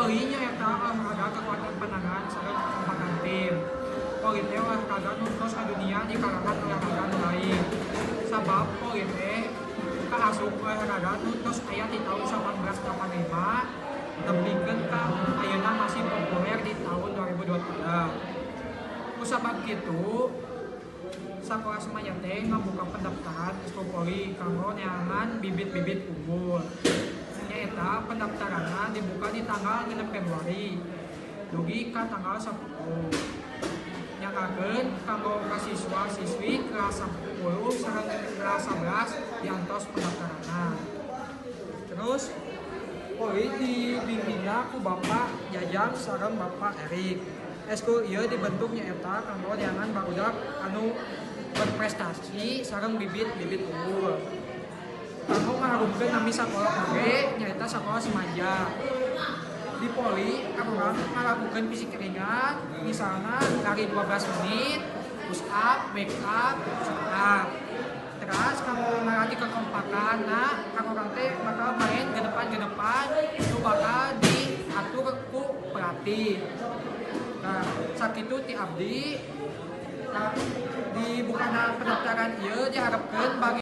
Voli nyaeta olahraga kekuatan panangan sareng kekompakan tim. Voli teh olahraga nu tos ngadunia di kalangan olahraga nu lain. Sabab voli teh kaasup olahraga nu tos aya di tahun 1885 nepikeun ka ayeuna masih populer di tahun 2023. Kusabab kitu, Sakola Semaja teh ngabuka pendaftaran eskul voli kanggo neangan bibit-bibit unggul. Nyaeta pendaftaranna dibuka di tanggal 6 Februari dugi ka tanggal 10. Nyanggakeun kanggo ka siswa-siswi kelas 10 sareng kelas 11 diantos pendaftaranna. Terus voli dibimbingna ku Bapak Jajang sareng Bapak Erik. Eskul ieu dibentuk nyaeta kanggo neangan barudak anu berprestasi sareng bibit-bibit unggul. Kanggo ngaharumkeun nami sakola oge, nyaeta Sakola Semaja. Di voli urang ngalakukeun fisik ringan, misalna lari 12 menit, push up, back up, sit up. Terus kanggo ngalatih kekompakan, nah urang teh bakal main ke depan ke depan, nu bakal diatur ku pelatih. Nah, sakitu ti abdi. Nah, dibukana pendaftaran ieu diharapkeun bagi